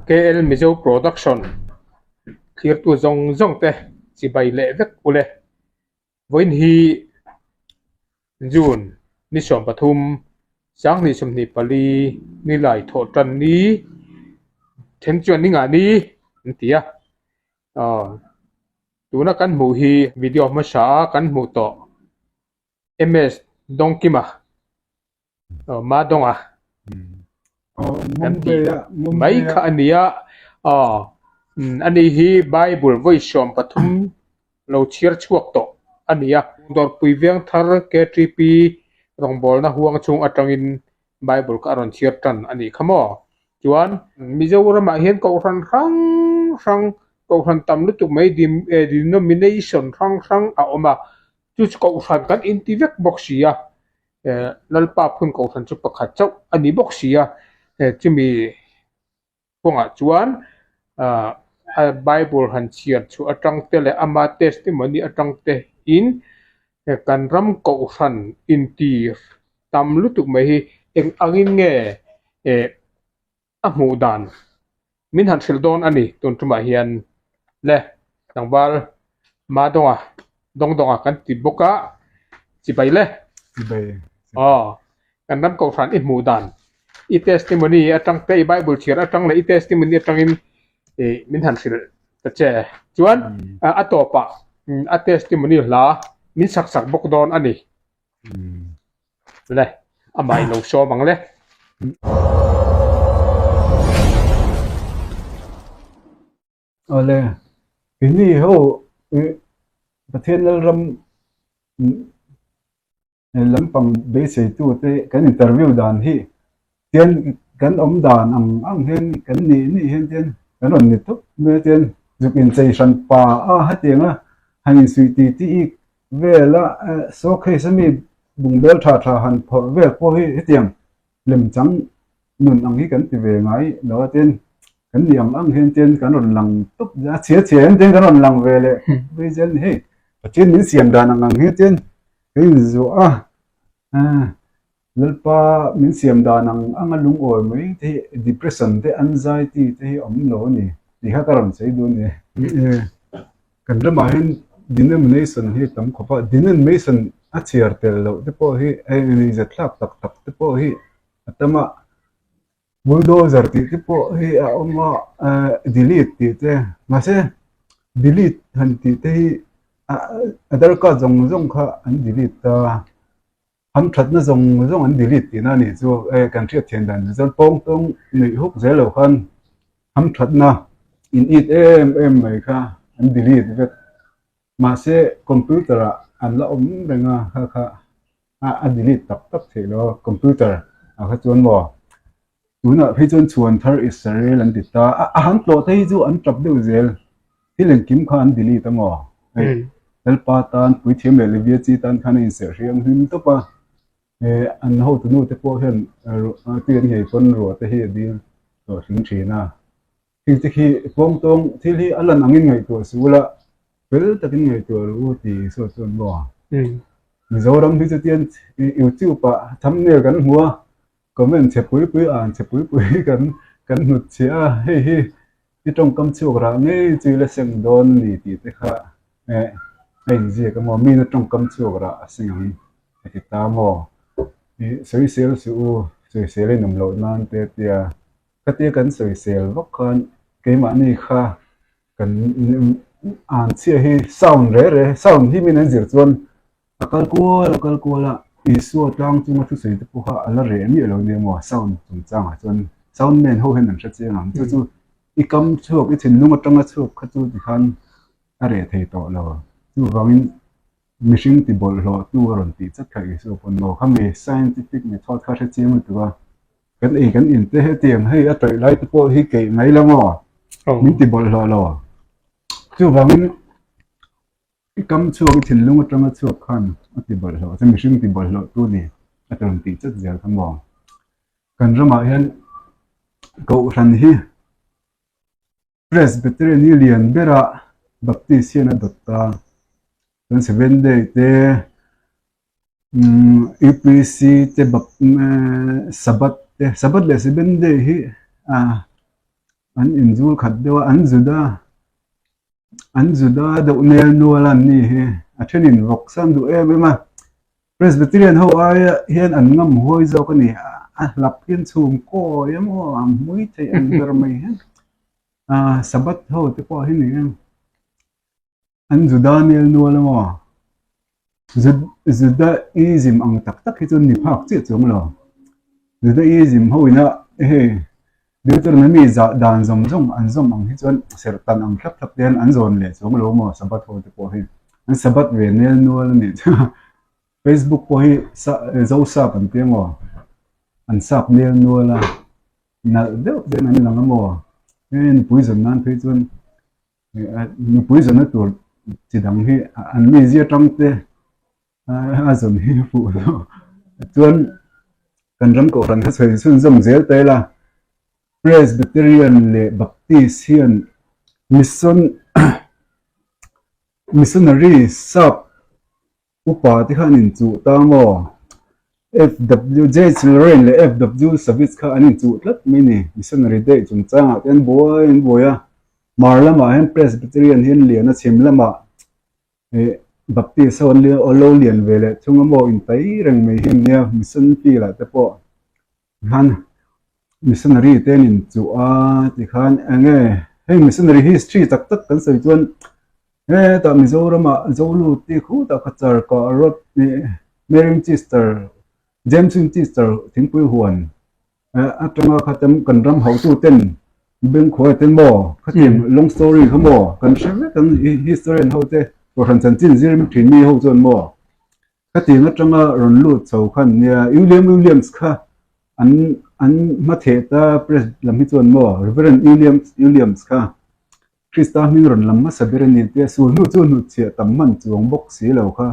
KL Mizo Production thlirtu zawng zawng te chibai leh vek ule. Vawiin hi June ni 13, 2024 ni lai thawh tan ni then chuan ni ngah ni an ti a. Aw tuna kan hmuh hi video hmasa a kan hmuh tawh MS Dawngkima aw Madawnga kan tih mai kha a ni a aw ani hi Bible vawi 13 lo chhiar chhuak tawh a ni a. Dawrpui veng thar KTP rawngbawlna huang chhung atangin Bible kha a rawn chhiar tan a nih kha maw? Chuan Mizoramah hian kohhran hrang hrang, kohhran tam lutuk mai denomination hrang hrang a awm a, chu chu kohhran kan inti vek bawk si a, Lalpa phun kohhran chu pakhat chauh a ni bawk si a, chumi kawngah chuan a Bible han chhiar chhuah atang te leh ama testimony atang te in kan ram kohhran intir tam lutuk mai hi eng angin nge eh a hmuh dan min han hrilh dawn a ni tun tumah hian le tlangval Madawnga Dawngdawnga kan ti bawk a chibai le chibai aw kan ram kohhran i hmuh dan i testimony atang te i bible chhiar atang leh i testimony atangin ih min han hrilh ta che chuan a tawpah a testimony hla min sak sak bawk dawn a ni le amah in lo sawm ang le. Awle, keini ho Pathian Lalram lampang beiseitute kan interview dan hi tian kan awm dan ang ang hian kan nih nih hian tian kan rawn ni tawp mai a tian zuk inchei hran pa a hetiang a han insuih tih tih ik vel a showcase a mi bungbel tha tha han phawrh vel pawh hi hetiang Lemchang nun ang hi kan ti ve ngai lo a tin kan ni ang ang hian tin kan rawn lang tawp a chhia chhia hian tin kan rawn lang ve leh mai zel ni hei Pathian min siam dan ang ang hian tin kan inzuah a Lalpa min siam dan ang ang a lungawi mai te hi depression te anxiety te hi awm lo a ni tih kha ka rawn sawi duh a ni. Kan ramah hian denomination hi tam khawp a, denomination a chhiar tel loh te pawh hi hei inzat thlak tak tak te pawh hi a tam a, bulldozer tih te pawh hi a awm a, delete tih te mahse delete han tih te hi aadhar card zawng zawng kha an delete ta. Hamthatna zawng zawng an delete tihna a nih chu e kan hriat thiam dan ni chuan pawng tawng nuih huk zel lo khan hamthatna in it em em mai kha an delete vek. Mahse computer ah an la awm reng a kha kha a delete tak tak theih lo a computer ah kha chuan maw Tunah phei chuan chhuan thar Israel an ti ta a, a han tlawh te hi chu an tap deuh zel. Thil engkim kha an delete a maw? Hei, Lalpa tan, Puithiam leh Levia chi tan khan a inserh hriang hlim tawp a. Eh, an hotunu te pawh hian tui an nghei pawn ruah te hi a dil tawh hring thin a. Thil te khi pawngtawng thil hi a lan angin ngaihtuah suh ula, fel takin ngaihtuah rawh u ti Isua chuan maw? Mizoram hi chutian YouTube ah thumbnail kan hmu a, Comment chhe pui pui an chhe pui pui kan kan hnut chhiah a, hei hi i tawngkam chhuak rah ngei chu i la seng dawn a ni tih te kha eh a inziak a maw, mina tawngkam chhuak rah a seng ang a ti ta maw? I sawisel suh u, sawisel in awm loh nan te tia khatia kan sawisel vak khan keimahni kha kan an chhiah hi sound re re sound hi min an zir chuan A kal kual a kal kual a, Isua tlang chunga thusawi te pawh kha a la reh miah lo nia maw sound chungchangah chuan sound man ho hian an hre chiang ang chu chu i kam chhuak i thinlung atanga chhuak kha chu tikhan a reh thei tawh lo chuvangin mihring ti bawlhhlawh tu a rawn tih chat kha Isua pawn maw khami scientific method kha hre chiang lutuk a kan ei kan in te hetiang hei a tawih lai te pawh hi keih mai la maw min ti bawlhhlawh lo chuvangin I kam chhuak, i thinlung atanga chhuak khan a ti bawlhhlawh che, mihring ti bawlhhlawh tu ni a rawn tih chat zel kha maw? Kan ramah hian Kohhran hi Presbyterian hi lian bera Baptist hian a dawt ta, chuan Seventh Day te, UPC te, Sabbath te, Sabbath leh Seventh Day hi. An inzul khat deuh a, an Juda an Juda deuh nel nual a an ni hi. A thenin vawk san duh em em a. Presbyterian ho aia hian an ngam huai zawk a ni. A hlap hian chhum kawi a maw a hmui theih ang ber mai hian. Sabbath ho te pawh hi ni em. An Juda nel nual a maw? Judaism ang tak tak hi chuan ni phak chiah chuang lo. Judaism ho ina hei Deuteronomy zah dan zawng zawng an zawm ang hi chuan serh tan ang thlap thlap te hian an zawn leh chuang lo maw Sabbath ho te pawh hi. An Sabbath ve nel nual a nih chu. Facebook pawh hi Zosap an ti emaw an sap nel nual a, nalh deuh deuhin an lang a maw? Hei nupui zawn nan phei chuan Nupui zawnna tur chi dang hi an mizia tang te a zawn hi a fuh lo. Chuan kan ram kohhran kha sawi chhunzawm zel ta ila, Presbyterian leh Baptist hian mission missionary sap Upa te kha an inchuh ta maw? FWJ Chilrain leh FW Savitz kha an inchuh tlat mai ni. Missionary Day chungchangah te an buai an buai a. Hmar lamah hian Presbyterian hi an lian a, chhim lamah Baptist ho an lo lian ve leh thung a maw? Intai reng mai hi an nia. Mission field ah te pawh Hman missionary te an inchuh a tikhan eng nge hei missionary history tak tak kan sawi chuan hetah Mizoramah Zolut tih khutah kha char kah rawt Mary Winchester James Winchester thingpui huan atanga kha tam kan ram hotu ten Bengkhuai te maw khatiang long story kha maw kan hre vek ang historian ho te kohhran chanchin zir thin mi ho chuan maw Khatiang atanga rawn lut chho khan nia William Williams kha an an hmatheh ta press lam hi chuan maw Reverend Williams Williams kha Krista hming rawn lam hmasa ber a ni tia sul hnu chu hnutchhiah tam hman chuang bawk si lo kha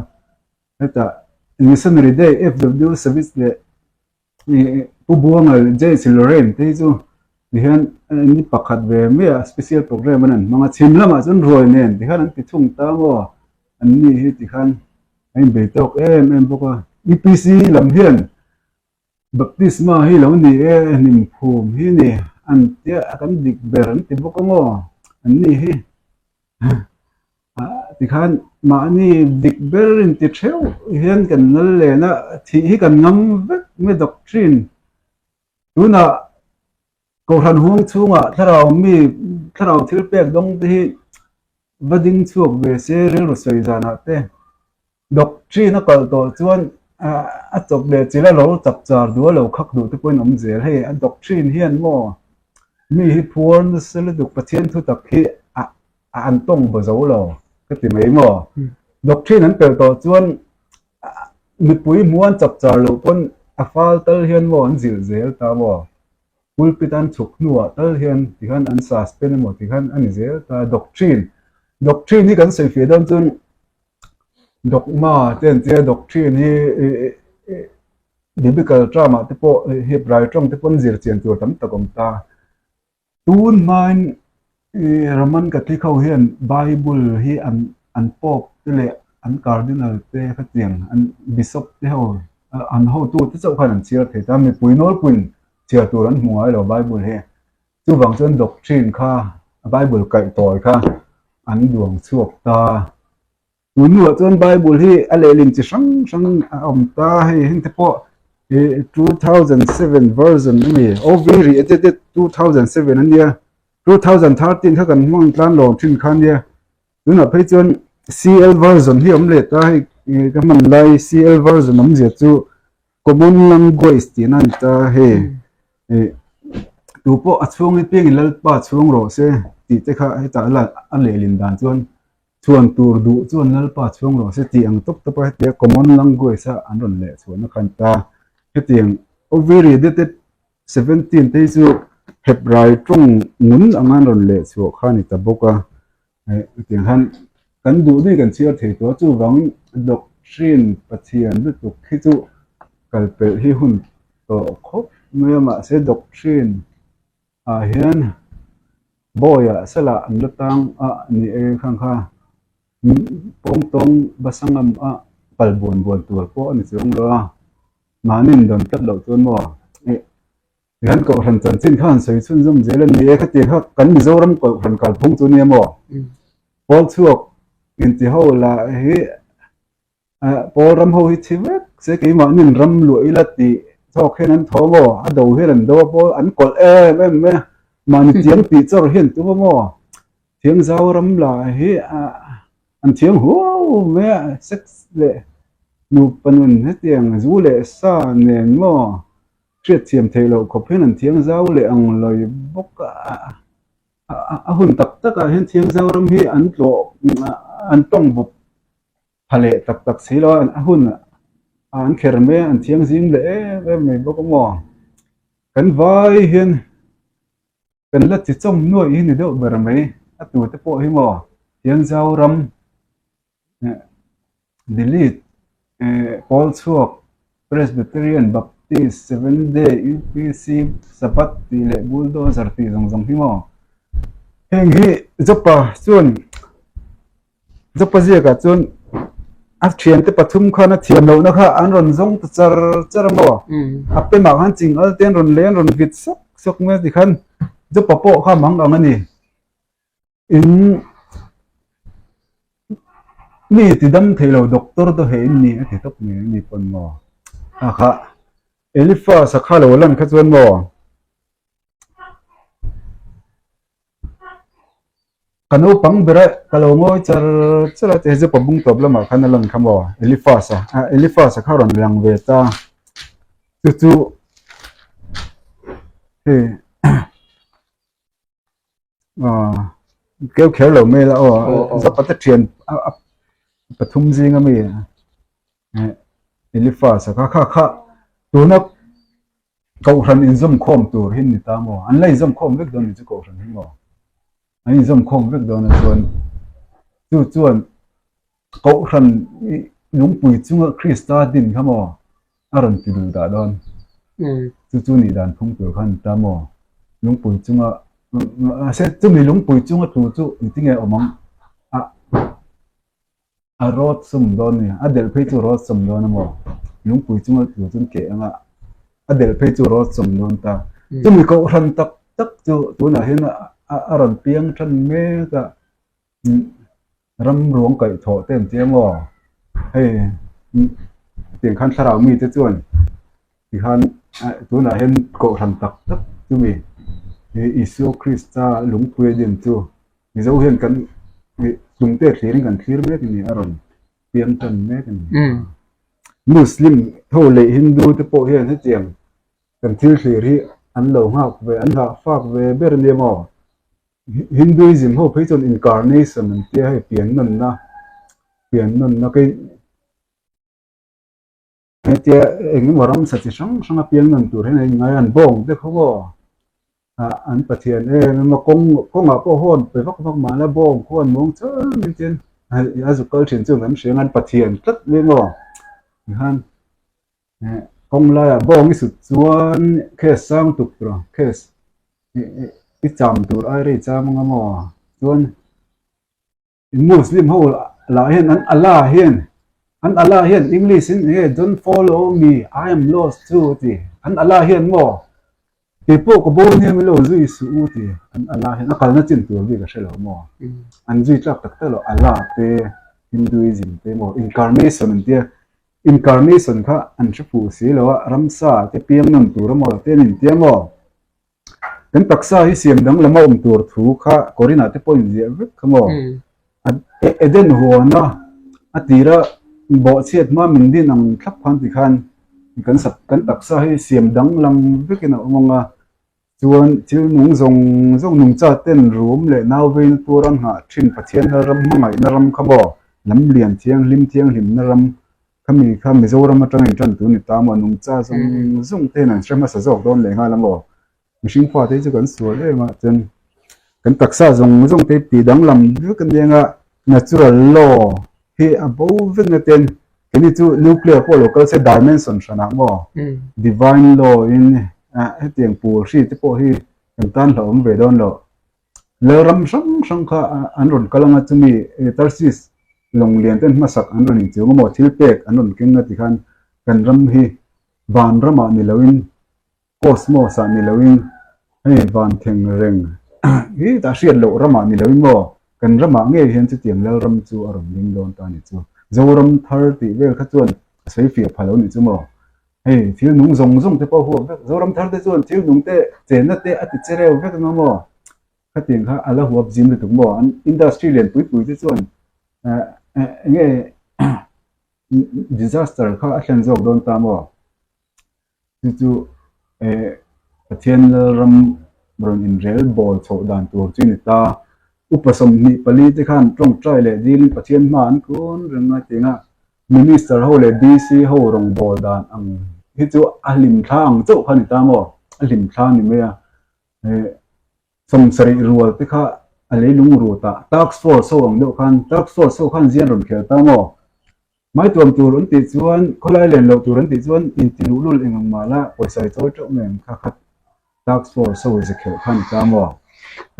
hetah Missionary Day FW Savitz leh Pu Buanga leh J Silorem te hi chu tihian ni pakhat ve mai a special program an an hmang a, chhim lamah chuan ruai nen tikhan an ti thung ta maw an ni hi tikhan a inbei tawk em em bawk a. UPC lam hian baptisma hi lo ni e hnim phum hi ni an tia kan dik ber an ti bawk a maw an ni hi. Tikhan mahni dik ber in ti theuh hian kan lal len a, thih hi kan ngam vek mai doctrine. Tunah Kohhran huang chhungah thlarau mi thlarau thil pek dawng te hi va ding chhuak ve se rilru sawi zanah te Doctrine a kal tawh chuan a chawp leh chil a lo chak char duh a lo khak duh te pawhin awm zel. Hei a doctrine hian maw mi hi phuar nasa lutuk Pathian thu tak hi a an tawng baw zo lo ka ti mai maw. Doctrine an pelh tawh chuan mipui hmuh an chak char loh pawn a fal tal hian maw an zilh zel ta maw. Pulpit an chhuk hnuah tal hian tikhan an suspend emaw tikhan a ni zel ta. Doctrine doctrine hi kan sawi fiah dawn chuan Dogma te an tia doctrine hi biblical term ah te pawh Hebrai tawng te pawh an zir chian tur tam tak awm ta. Tun hmain Roman Catholic ho hian Bible hi an an Pope te leh an Cardinal te khatiang an Bishop te ho an hotu te chauh khan an chhiar thei ta. Mipui nawlpuiin chhiar tur an hmu ngai lo Bible hi. Chuvang chuan doctrine kha Bible kaih tawi kha an duang chhuak ta. Tun hnuah chuan Bible hi a lehlin chi hrang hrang a awm ta hei heng te pawh ih 2007 version a ni OV re-edited 2007 a nia 2013 kha kan hmang tlan lawm thin kha a nia tunah phei chuan CL version hi a awm leh ta hei ka hman lai CL version awmzia chu Common language tih na a ni ta hei ih tu pawh a chhung hi piangin Lalpa chhung rawh se tih te kha hetah a lehlin dan chuan Chhuan tur duh chuan Lalpa chhuang rawh se tih ang tawp tawp a hetia common language a an rawn leh chhuahna kha a ni ta. Hetiang Ovary dated 17 te hi chu Hebrai tawng ngun anga an rawn leh chhuah kha a ni ta bawk a. Hetiang khan kan duh duh kan chhiar thei tawh a, chuvangin doctrine Pathian lutuk hi chu kalpelh hi hun tawh khawp mai a, mahse doctrine ah hian bawiah salah an la tang a ni e khang kha pawngtawng basangam a pal buan buan tur pawh a ni chuang lo a mahni in dawn tlat loh chuan maw. Tihian Kohhran chanchin kha han sawi chhunzawm zel a ni e. Khatiang kha kan Mizoram Kohhran kalphung chu nia maw? Pawl chhuak inti ho lah hi Pawl ram ho hi thi vek se keimahnin ram luah ila tih chawk hian an tho maw? A do hian an do a, pawl an kawlh em em mai a, mahni tiang tih chawr hi an tum a maw? Thiangzau ram lah hi an thiang huau mai a, sex leh nupa nun hetiang zu leh sa nen maw? Hriatthiam theih loh khawp hian an thiang zau leh ang lawi bawk a, a hun tak takah hian thiang zau ram hi an tlawh an tawng bawk pha leh tak tak si lo a, a hun an kher mai a, an thiang zim leh em em mai bawk a maw. Kan vai hian kan la chi chawm nuaih hi ni deuh ber mai, a tute pawh hi maw thiang zau ram Delete Pawl chhuak Presbyterian, Baptist, Seventh Day, UPC, Sabbath tih leh Bulldozer tih zawng zawng hi maw? Heng hi Joppa chuan Joppa ziakah chuan a thiante pathum khan a thiam lohna kha an rawn zawng ta char char a maw? A pemah khan ching al te an rawn leh an rawn vit sawk sawk mai a tikhan Joppa pawh kha mang ang a ni. In mi ti dam thei lo doctor te hei in ni a ti tawp mai a ni pawn maw a kha Eliphaz a kha lo lan kha chuan maw ka naupang ber a ka lo ngawi char char a hei chu pabung tawp lamah khan a lan kha maw Eliphaz a Eliphaz a kha rawn lang ve ta chu chu hei. Keu kher lo mai la aw Zapata thian a pathum zing ami Eliphaz a kha kha kha tuna Kohhran inzawm khawm tur hi ni ta maw an la inzawm khawm vek dawn ni chu Kohhran hi maw an inzawm khawm vek dawn a chuan chu chuan Kohhran lungpui chunga Krista din kha maw a rawn ti duh dah dawn. Chu chu nih dan phung tur kha a ni ta maw? Lungpui chunga mahse chumi lungpui chunga tlu chu engtinge awm ang? A a rawt sawm dawn a ni. A delh phei chu rawt sawm dawn a maw? Lungpui chunga tlu chu an keh ang a, a delh phei chu rawt sawm dawn ta. Chumi kohhran tak tak chu tunah hian a rawn piang tan mek a. Ram ruang kaih thawh te an ti ang aw, hei tiang khan thlarau mite chuan tikhan tunah hian kohhran tak tak chumi Isua Krista lungpui a din chu Mizo hian kan tlungte thlirin kan thlir mek a ni a rawn piang tan mek a ni. Muslim ho leh Hindu te pawh hian hetiang kan thil thlir hi an lo nghak ve an nghah fak ve ber a nia maw? Hinduism ho phei chuan incarnation an tia hei pian nawnna pian nawnna kei hetia eng emaw ramsa chi hrang hrang a piang nawn tur hian a inngai a an bawng te kho maw ah an pathian em em a kawng kawngah pawh hawn pe vak vak mahla bawng khaw an muang chang mai chuan a zuk kal thin chuan kan hria ang an pathian tlat mai maw tikhan Kawng laiah bawng i sut chuan case sang tuk tur ang case i cham tur ai rei cham anga maw chuan muslim ho lah hian an Allah hian an Allah hian english in enge don't follow me I am lost too a ti an Allah hian maw Kei pawh ka bo nia min lo zui suh u ti an Allah hian a kalna chin tur bik a hre lo maw? An zui tlak tak tak lo Allah te Hinduism te maw incarnation an tia incarnation kha an hre fuh si lo a ramsa te piang nawn tur a maw te an intia maw? Kan taksa hi siam danglam a awm tur thu kha Korinah te pawh inziah vek kha maw? Eden huana a tira bawhchhiat hma min din ang thlap khan ti khan kan sap kan taksa hi siam danglam vekin a awm ang a, chuan thil nung zawng zawng nungcha ten rum leh nau veina tur a nghah thin Pathian lalram hmangaihna ram kha maw lam lian thianghlim thianghlimna ram khami kha Mizoram atanga intan tur ni ta maw nungcha zawng zawng te hian an hre hmasa zawk dawn leh nghal a maw. Mihring fate hi chu kan sual em a chuan kan taksa zawng zawng te tih danglam vek a nia nga natural law hi a bo vek na ten keini chu nuclear pawh lo kal se dimension hranah maw divine law in hetiang pawl hri te pawh hi kan tan hlauhawm ve dawn lo Lalram hrang hrang kha an rawn kal anga chumi Tarsis lawng lian ten hmasak an rawn inchung a maw thil pek an rawn keng a tikhan kan ram hi vanramah ni loin. Cosmos ah ni loin hei van thleng reng hi tah hriat loh ramah ni loin maw kan ramah ngei hian chutiang Lalram chu a rawn ding dawn ta ni chu. Zoram thar tih vel kha chuan a sawi fiah pha lo ni chu maw. Hei thil nung zawng zawng te pawh a huap vek. Zoram thar te chuan thil nung te chenna te a ti che reu vek anga maw. Khatiang kha a la huap zim lutuk maw. An industry lian pui pui te chuan eng nge disaster kha a thlen zawk dawn ta maw. Chu chu eh Pathian Lalram rawn inrel bawl chhoh dan tur chu a ni ta. Upa 24 te khan tawngtai leh dilin Pathian hma an kun reng a tinga Minister ho leh DC ho rawn bawl dan ang hi chu a hlimthla ang chauh kha a ni ta maw? A hlimthla a ni mai a. Eh 70 rual te kha a leilung rut ah Task Force ho ang deuh khan Task Force ho khan zian rawn khel ta maw? Hmaituam tur an tih chuan, khawlai len loh tur an tih chuan inti luhlul eng ang mah la, pawisa i chawi teuh mai ang kha kha task force ho ze khelh khan i ta maw?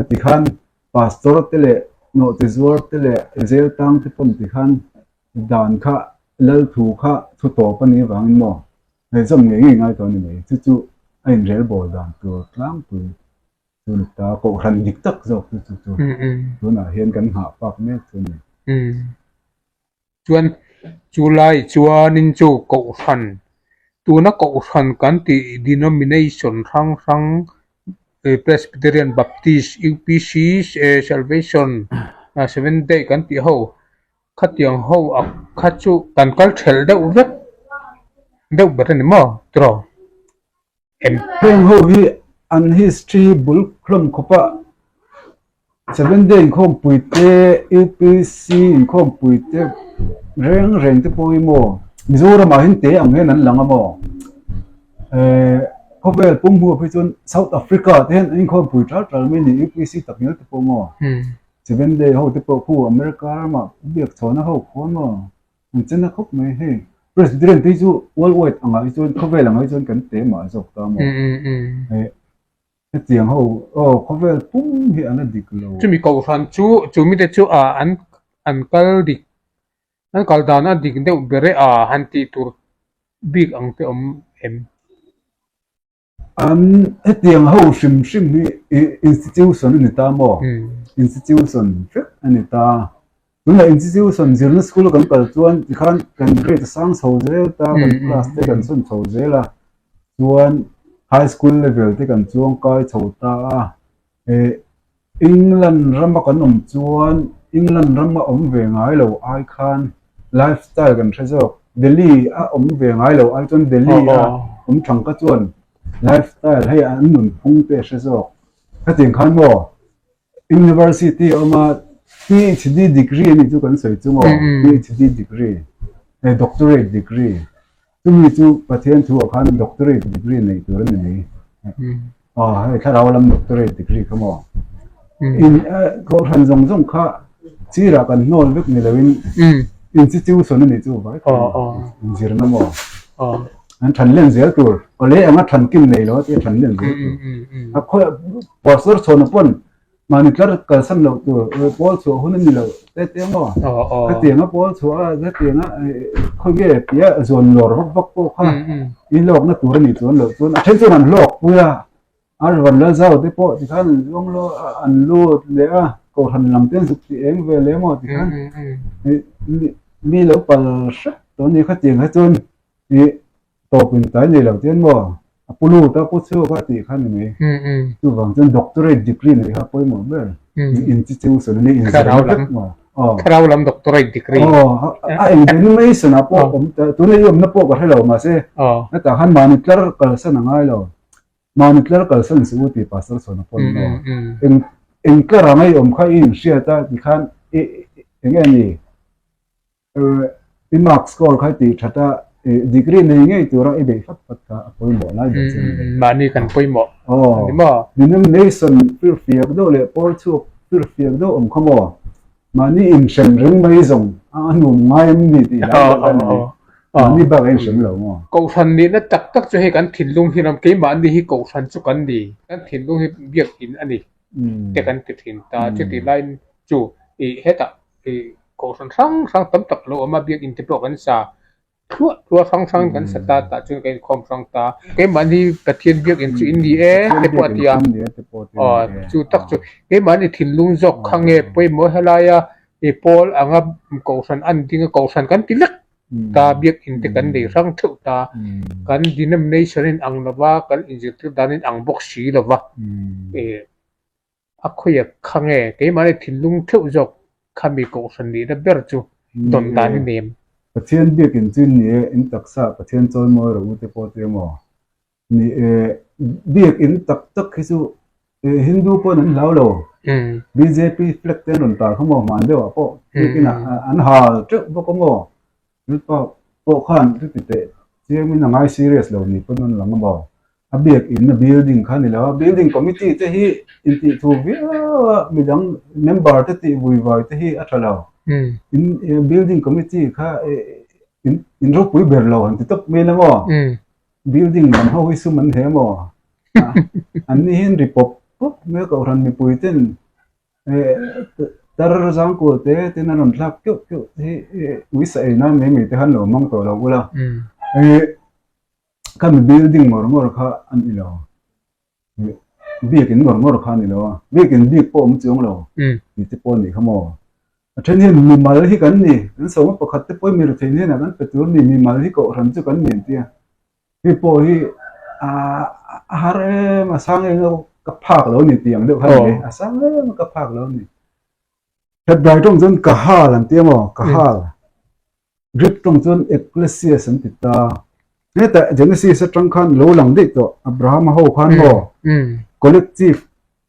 A ti khan pastor te leh nawhti zuar te leh zel tang te pawn ti khan dan kha lal thu kha thu tawp a nih avangin maw hei zawm ngei ngei ngai tawh a ni mai. Chu chu a inrel bawl dan tur tlangpui chu ni ta, kohhran dik tak zawk chu chu chu tunah hian kan nghah pak mek chu a ni. Chuan chu lai chuanin chu kohhran, tuna kohhran kan tih denomination hrang hrang Presbyterian, Baptist, UPC, Salvation, Seventh Day kan tih ho khatiang ho a kha chu kan kal thelh deuh vek deuh ber a ni maw tiraw? Heng ho hi an history bul hlawm khawp a, Seven Day inkhawmpui te, UPC inkhawmpui te reng reng te pawh hi maw Mizoramah hian te ang hian an lang a maw? Eh khawvel pum huap hi chuan South Africa te hian an inkhawmpui ṭal ṭal mai a ni UPC tak ngial te pawh maw? Seven Day ho te pawh khu America ramah biakchhawna ho khuan maw? An chen a khawp mai hei. President te hi chu world wide angah hi chuan khawvel angah hi chuan kan te mah zawk ta maw. Hetiang ho aw khawvel pum hi an la dik lo. Chumi kohhran chu chumi te chu a an an kal dik an kal dan a dik deuh ber e a han tih tur bik ang te awm em? An hetiang ho hrim hrim hi institution a ni ta maw? Institution vek a ni ta. Tunah institution zirna school kan kal chuan tikhan kan grade a sang chho zel ta, kan class te kan chhun chho zel a, chuan high school level te kan chuang kai chho ta a. England rama kan awm chuan England rama awm ve ngai lo ai khan life style kan hre zawk. Delhi a awm ve ngai lo ai chuan Delhi a awm thang kha chuan life style hei an nunphung te a hre zawk. Khatiang khan maw University a awm a PhD degree a nih chu kan sawi chu maw PhD degree eh doctorate degree chumi chu Pathian thu ah khan doctorate degree neih tur a ni mai. Aw hei thlarau lam doctorate degree kha maw? In kohhran zawng zawng kha chirah kan hnawl vek ni loin institution a nih chu vai kha inzirna maw? An than len zel tur awle anga than kim nei lo a tia than len zel tur. A khawi pastor chhawna pawn Mahni tlar kalsan loh tur pawl chhuah hun a ni lo te te maw? Khatianga pawl chhuah a hetianga khawi nge tia zawn lawr vak vak pawh kha i hlawkna tur a nih chuan loh chuan a then chuan an hlawk pui a, Arvan Lalzau te pawh tikhan an zuang lo an lut leh a, Kohhran lam te an zuk tih eng ve leh maw tikhan mi lo pal hrep tawh a ni khatiang kha chuan i Tawp in tlai nei lo chian maw? A pu lut a, pu chhuak a tih kha ni mai. Chuvang chuan doctorate degree neih kha a pawimawh ber. In chi cheu sawn a ni, in zirna vek maw? Aw. Thlarau lam doctorate degree. Aw, a eng denomination ah pawh awm ta, tuna i awmna pawh ka hre lo mahse, hetah khan mahni tlar kalsan a ngai lo. Mahni tlar kalsan suh u tih pastor sawn a pawn maw? Eng eng tlar anga i awm kha i inhriat a tikhan i eng nge ni? I mark score kha i tih that a, degree nei ngei tura i beih fat fat kha a pawimawh lai ber chu a ni mai. Mahni kan pawimawh a ni maw? Denomination firfiak deuh leh pawl chhuak firfiak deuh awm kha maw? Mahni inhrem reng mai zawng a nuam ngai em ni tih lai deuh kha a ni mai. Mahni bak a inhrem lo maw? Kohhran nihna tak tak chu hei kan thinlung hi ram keimahni hi kohhran chu kan ni. Kan thinlung hi biakin a ni te kan ti thin ta. Chutih laiin chu hetah Ih kohhran hrang hrang tam tak a lo awm a, biakinn te pawh kan sa. Thluah thluah hrang hrang kan sa ta tah chuan kan inkhawm hrang ta. Keimahni Pathian biakinn chu in ni e te pawh a ti a. Aw chu tak chu keimahni thinlung zawk kha nge pawimawh helaia i pawl anga kohhran an ding a kohhran kan ti vek ta biakinn te kan nei hrang theuh ta. Kan denomination in ang lova kan inzirtir dan in ang bawk si lova ih A khawiah kha nge keimahni thinlung theuh zawk khami kohhran nihna ber chu dawn dan i nem? Pathian biakin chu ni e, in taksa Pathian chawimawi rawh u te pawh ti emaw? Ni e, biakin tak tak hi chu Hindu pawn an hlau lo. Bjp flag te an rawn tar kha maw hman deuhah pawh biakin ah an hal teuh bawk a maw? Lalpa pawh khan chuti teh chiangin a ngai serious lo ni pawn an lang a maw? A biakin a building kha a ni lo a, building committee te hi intih thu viau a, midang member te tih vui vai te hi a tha lo. In building committee kha in in ropui ber lo han ti tawp mai la maw? Building lam ho hi sum an he maw? An ni hian ri pawp pawp mai a kohhran mipui ten Tar zangkual te ten a rawn thlak keuh keuh te hi uisa ei nan mai mai te khan lo hmang tawh lo ula khami building ngawr ngawr kha a ni lo biakin ngawr ngawr kha a ni lo a biakin bik pawh a awm chuang lo tih te pawh a nih kha maw a then hian mimal hi kan ni kan sawma pakhat te pawh hi mi rethei hnenah kan pe tur a ni mimal hi kohhran chu kan ni an ti a. Hei pawh hi a har em a sang em a ka phak lo ni tih ang deuh kha ni a sang em a ka phak lo ni. Hebrai tawng chuan kahal an ti emaw kahal Greek tawng chuan ecclesias an ti ta. Hetah Genesis atang khan lo lang daih tawh Abrahama ho khan maw collective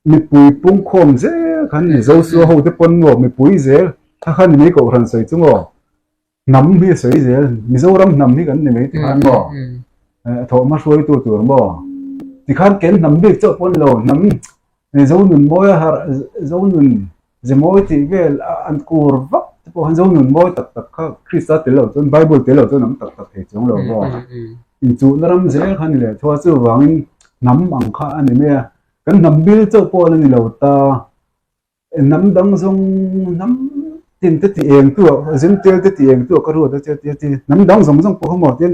mipui pungkhawm zel khan ni Joshua ho te pawn maw mipui zel kha khan ni mai kohhran sawi chu maw. Hnam hi a sawi zel, Mizoram hnam hi kan ni mai tikhan maw? Thawhhma hruaitu tur maw? Tikhan ken hnam bik chauh pawn lo, hnam Zonun mawi a harh, Zonun ze mawi tih vel an kur vak te pawh khan Zonun mawi tak tak kha Krista tel lo chuan Bible tel lo chuan an tak tak thei chuang lo maw? Inchuhna ram zel kha a ni leh thua chuvangin hnam ang kha a ni mai a, kan hnam bil chauh pawh a la ni lo ta. Hnam dang zawng hnam tin te ti eng tu ah Zentel te ti eng tu ah ka ruat a che tia chi hnam dang zawng zawng pawh kha maw tin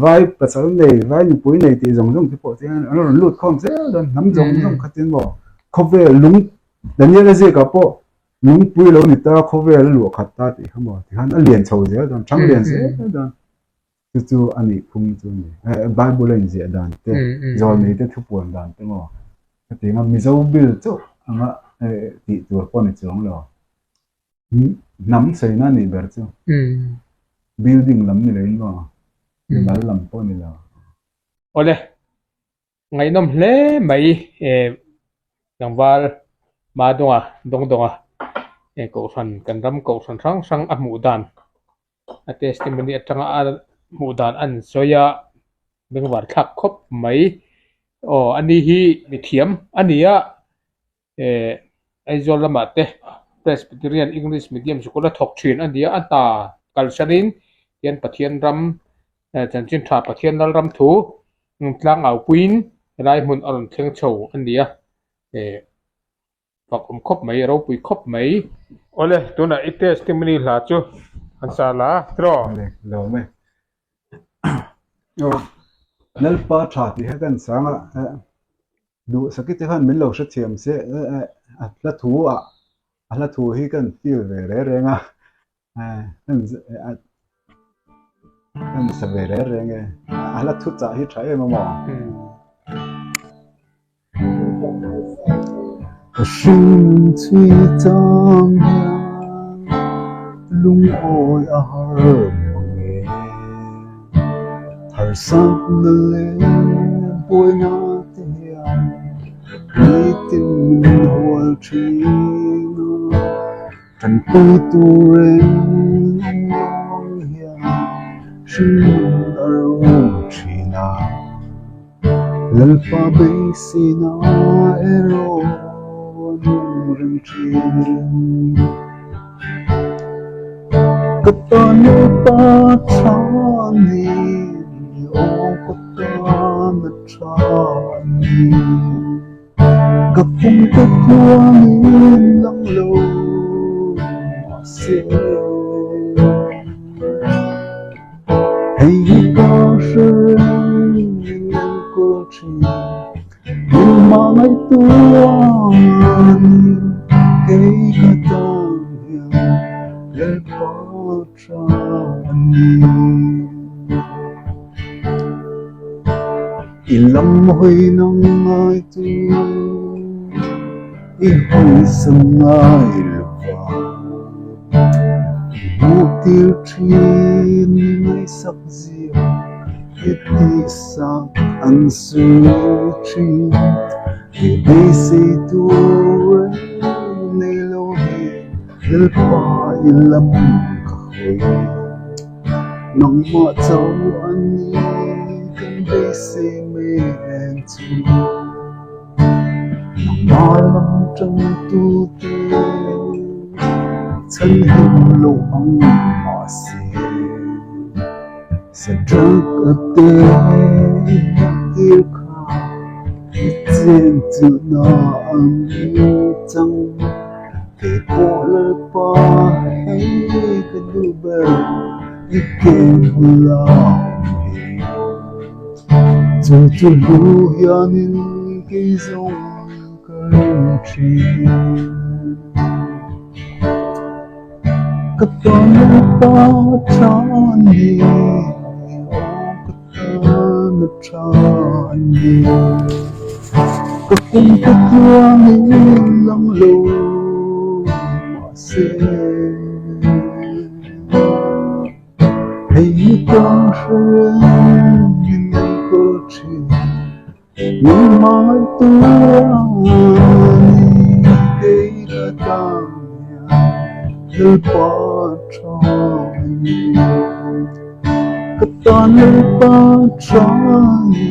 vai pasal nei vai nupui nei tih zawng zawng te pawh chuan an rawn lut khawm zel dawn hnam zawng zawng kha tin maw khawvel lung Daniel a ziak ah pawh lungpui lo ni ta khawvel a luah khat ta tih kha maw tikhan a lian chho zel dawn thang lian zel dawn. Chu chu a nih phung chu a ni. Bible a inziah dan te, zawlnei te thupuan dan te maw? Hetiang a Mizo bil chauh anga tih tur pawh a ni chuang lo. Hnam sawiina a nih ber chu. Building lam ni loin maw? Mimal lam pawh a ni lo. Awle, Ngaihnawm hle mai tlangval Madunga Dawngdawnga kohhran kan ram kohhran hrang hrang a hmuh dan a testimony atanga a hmuh dan an sawi a bengvar thlak khawp mai aw ani hi mithiam a ni a. Aizawl lamah te Presbyterian English Medium Sikul a thawk thin a ni a, a hna kalsanin hian Pathian ram chanchin tha Pathian lal ram thu tlang au puiin helai hmun a rawn thleng chho a ni a, fak awm khawp mai, ropui khawp mai. Awle, tunah i testimony hla chu an sa la tiraw? Awle, lawm e. Lalpa tha tih hi kan sang a. Duhsaki te khan min lo hrethiam se a hla thu ah a hla thu hi kan feel ve reng reng a kan sa ve reng reng e a hla thu chah hi tha em a maw. Ka hring chhui chang hian lungawi a har mang e. Harsatna leh buaina te hian nitin min hual thin a, tanpui tur reng awm lo ang hian hringnun a ro thin a. Lalpa beiseina erawh a nung reng thin. Ka tan Lalpa tha a ni, aw ka tan a tha a ni. Ka kawngte tluangin lang lo mahse. hre reng min enkawl thin. Min hmangaihtu a ni kei ka tan hian Lalpa tha a ni. I lam hawi nang ngai chu i hawisan ngai lo va, i hmuh tir thin i ngaihsak zia i tihsak an sawi thin. I beisei tur reng nei lo hian Lalpa i lam ka hawi. Nangmah chauh a ni kan beisei mai reng chu. Nangmah lam tangtute chhanhim loh ang mahse, Sadrach a te i hmuhtir kha i chenchilhna ang chang. Kei pawh Lalpa hei ka duh ber i ke bula awm hi. Chu chu hlu hianin kei zawng ka ring thin. Ka tan Lalpa tha a ni, aw ka tan a tha a ni. Ka kum te tluangin lang lo mahse. Hei hi ka hre reng min enkawl thin. Min hmangaihtu a ni kei ka tan hian Lalpa tha a ni. Ka tan Lalpa tha a ni,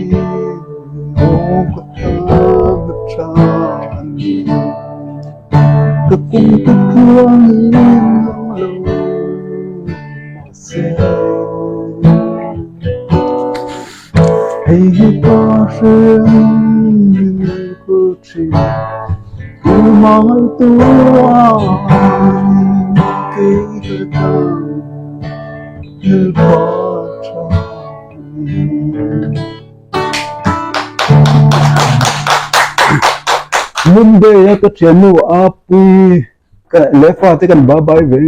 aw ka tan a tha a ni. Ka kum te tluangin lang lo mahse. Hei hi ka hre reng min enkawl thin, min hmangaihtu a ni kei ka tan Lalpa tha a ni. Mumbai a ka thiannu a pui ka leh fate kan ba bai ve.